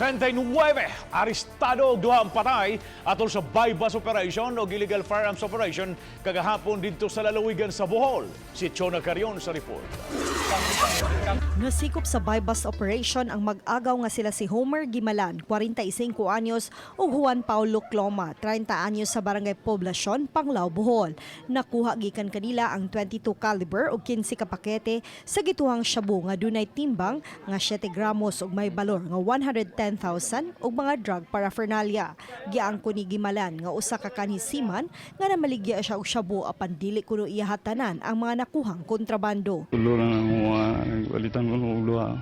39 arestado ug duha ang patay atol sa buy-bust operation o illegal firearms operation kagahapon didto sa lalawigan sa Bohol. Si Chona Carion sa report. Nasikop sa buy-bust operation ang mag-agaw nga sila si Homer Gimalan, 45 anyos, ug Juan Paulo Cloma, 30 anyos sa Barangay Poblacion, Panglao, Bohol. Nakuha gikan kanila ang 22 caliber ug 15 ka pakete sa gituhang shabu nga dunay timbang nga 7 gramos ug may balor nga 110,000 ug mga drug paraphernalia. Giangko ni Gimalan nga usa ka kanhi seaman nga namaligya siya og shabu apan dili kuno iya hatanan ang mga nakuhang kontrabando. Tulo na nang huwa, balitan ko ng duha.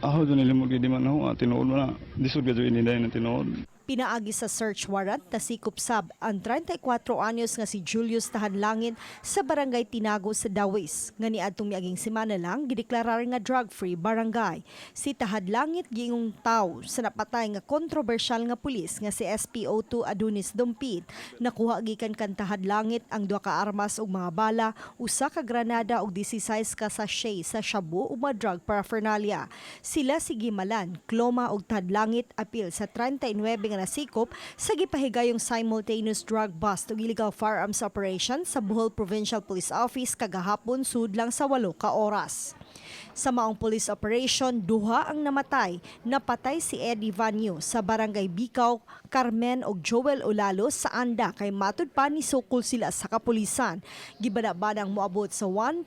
Ako doon nilimot di man ako, tinuod mo na. Disod ka dyan iniday na tinuod. Pinaagi sa search warrant, nasikop sab ang 34 anyos nga si Julius Tahanlangit sa Barangay Tinago sa Dawis. Nga niadtong miaging semana lang gideklarar nga drug-free barangay. Si Tahadlangit giingong tawo sa napatay nga kontrobersyal nga pulis nga si SPO2 Adonis Dumpit. Nakuha gikan kan Tahadlangit ang duha ka armas ug mga bala, usa ka granada ug 16 ka sachet sa shabu ug mga drug paraphernalia. Sila si Gimalan, Cloma ug Tadlangit apil sa 39 nga nasikop sa gipahigayong simultaneous drug bust ug illegal firearms operation sa Bohol Provincial Police Office kagahapon sudlang sa 8 ka oras. Sa maong police operation, duha ang namatay. Napatay si Eddie Vanyo sa Barangay Bikaw, Carmen ug Joel Olalo sa Anda kay matud pa ni sukol sila sa kapulisan. Gibana-banang moabot sa 1.2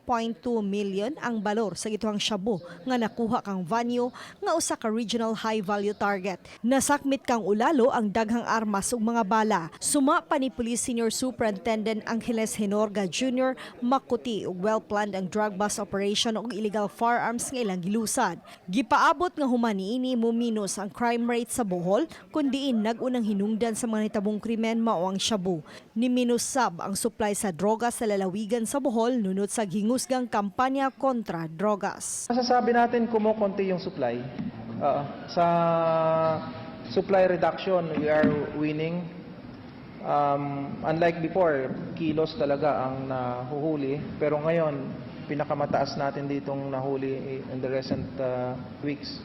million ang balor sa gituhang shabu nga nakuha kang Vanyo nga usa ka regional high value target. Nasakmit kang Ulalo ang daghang armas ug mga bala. Suma pa ni Police Senior Superintendent Angeles Genorga Jr., makuti ug well-planned ang drug bust operation ug illegal firearms nga ilang gilusad. Gipaabot nga human niini muminos ang crime rate sa Bohol kun diin nag-unang hinungdan sa mga nitabong krimen mao ang shabu. Niminos sab ang supply sa droga sa lalawigan sa Bohol nunot sa gihingusgang kampanya kontra drogas. Masasabi natin kumukonti yung supply. Oo. Sa supply reduction, we are winning. Unlike before, kilos talaga ang nahuhuli. Pero ngayon, pinakamataas natin ditong nahuli in the recent weeks,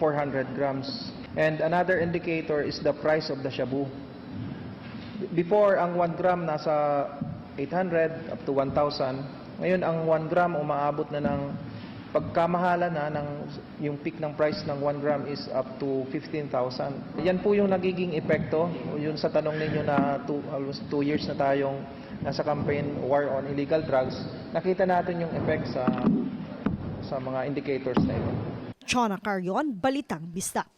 400 grams. And another indicator is the price of the shabu. Before, ang 1 gram nasa 800 up to 1,000. Ngayon, ang 1 gram umaabot na ng pagkamahala na ng yung peak ng price ng 1 gram is up to 15,000. Yan po yung nagiging epekto. Yun sa tanong ninyo na almost 2 years na tayong nasa campaign war on illegal drugs. Nakita natin yung effect sa mga indicators na ito. Chona Carion, Balitang Bisdak.